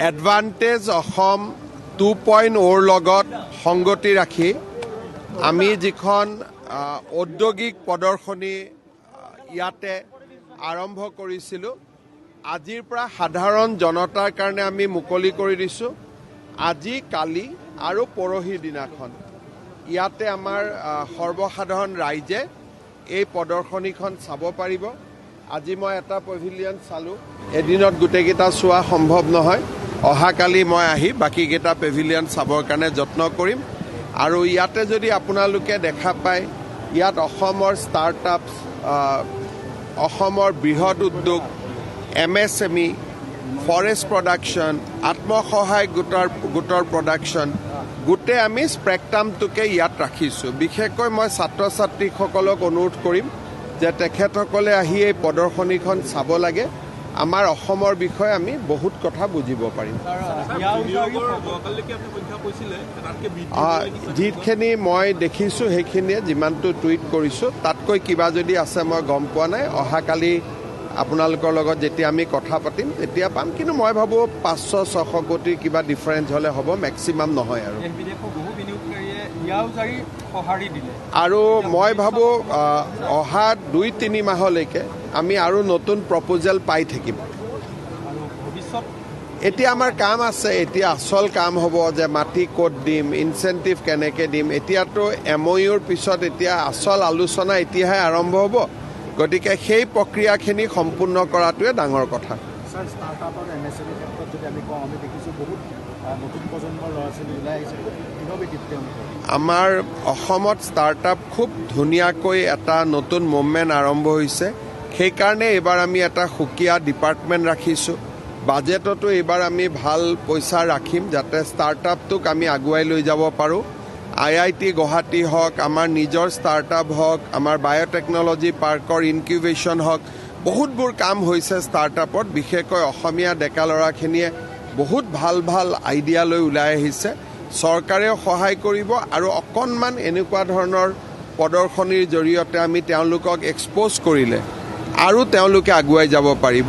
Advantage Assam 2.0ৰ লগত সংগতি ৰাখি আমি যিখন ঔদ্যোগিক প্ৰদৰ্শনী ইয়াতে আৰম্ভ কৰিছিলোঁ, আজিৰ পৰা সাধাৰণ জনতাৰ কাৰণে আমি মুকলি কৰি দিছোঁ। আজি, কালি আৰু পৰহি দিনাখন ইয়াতে আমাৰ সৰ্বসাধাৰণ ৰাইজে এই প্ৰদৰ্শনীখন চাব পাৰিব। আজি মই এটা পেভিলিয়ন চালোঁ। এদিনত গোটেইকেইটা চোৱা সম্ভৱ নহয়। অহাকালি মই আহি বাকীকেইটা পেভিলিয়ন চাবৰ কাৰণে যত্ন কৰিম। আৰু ইয়াতে যদি আপোনালোকে দেখা পায়, ইয়াত অসমৰ ষ্টাৰ্টআপছ, অসমৰ বৃহৎ উদ্যোগ, এমএছএমই, ফৰেষ্ট প্ৰডাকশ্যন, আত্মসহায়ক গোটৰ প্ৰডাকশ্যন, গোটেই আমি স্পেক্ট্ৰামটোকে ইয়াত ৰাখিছোঁ। বিশেষকৈ মই ছাত্ৰ ছাত্ৰীসকলক অনুৰোধ কৰিম যে তেখেতসকলে আহি এই প্ৰদৰ্শনীখন চাব লাগে। আমাৰ অসমৰ বিষয়ে আমি বহুত কথা বুজিব পাৰিম। বিনিয়োগৰ যোৱাকালিলৈকে আপুনি সংখ্যা কৈছিলে, তাতকৈ বৃদ্ধি হৈছে নেকি? যিখিনি মই দেখিছোঁ সেইখিনিয়ে, যিমানটো টুইট কৰিছোঁ। তাতকৈ কিবা যদি আছে মই গম পোৱা নাই। অহাকালি আপোনালোকৰ লগত যেতিয়া আমি কথা পাতিম তেতিয়া পাম। কিন্তু মই ভাবোঁ 500-600 কোটিৰ কিবা ডিফাৰেঞ্চ হ'লে হ'ব, মেক্সিমাম নহয় আৰু। দেশ বিদেশৰ বহু বিনিয়োগকাৰীয়ে ইয়াওজাৰী সঁহাৰি দিলে। আৰু মই ভাবোঁ অহা 2-3 মাহলৈকে আমি আৰু নতুন প্ৰপ'জেল পাই থাকিম। আৰু ভৱিষ্যত এতিয়া আমাৰ কাম আছে। এতিয়া আচল কাম হ'ব যে মাটি ক'ত দিম, ইনচেণ্টিভ কেনেকৈ দিম। এতিয়াতো এমঅ'ইউৰ পিছত এতিয়া আচল আলোচনা এতিয়াহে আৰম্ভ হ'ব। গতিকে সেই প্ৰক্ৰিয়াখিনি সম্পূৰ্ণ কৰাটোৱে ডাঙৰ কথা। ছাৰ, ষ্টাৰ্টআপ আৰু এমএছএমইৰ ক্ষেত্ৰত যদি আমি কওঁ, আমি দেখিছোঁ বহুত নতুন প্ৰজন্মৰ ল'ৰা ছোৱালী ওলাই আহিছে, খুব ইন'ভেটিভ তেওঁলোকৰ। আমাৰ অসমত ষ্টাৰ্টআপ খুব ধুনীয়াকৈ এটা নতুন মুভমেণ্ট আৰম্ভ হৈছে। সেইকাৰণে এইবাৰ আমি এটা সুকীয়া ডিপাৰ্টমেণ্ট ৰাখিছোঁ। বাজেটতো এইবাৰ আমি ভাল পইচা ৰাখিম, যাতে ষ্টাৰ্টআপটোক আমি আগুৱাই লৈ যাব পাৰোঁ। আইআইটি গুৱাহাটী হওক, আমাৰ নিজৰ ষ্টাৰ্টআপ হওক, আমাৰ বায়'টেকনলজি পাৰ্কৰ ইনকিউবেশ্যন হওক, বহুতবোৰ কাম হৈছে ষ্টাৰ্টআপত। বিশেষকৈ অসমীয়া ডেকা ল'ৰাখিনিয়ে বহুত ভাল ভাল আইডিয়া লৈ ওলাই আহিছে। চৰকাৰেও সহায় কৰিব আৰু অকণমান এনেকুৱা ধৰণৰ প্ৰদৰ্শনীৰ জৰিয়তে আমি তেওঁলোকক এক্সপ'জ কৰিলে আৰু তেওঁলোকে আগুৱাই যাব পাৰিব।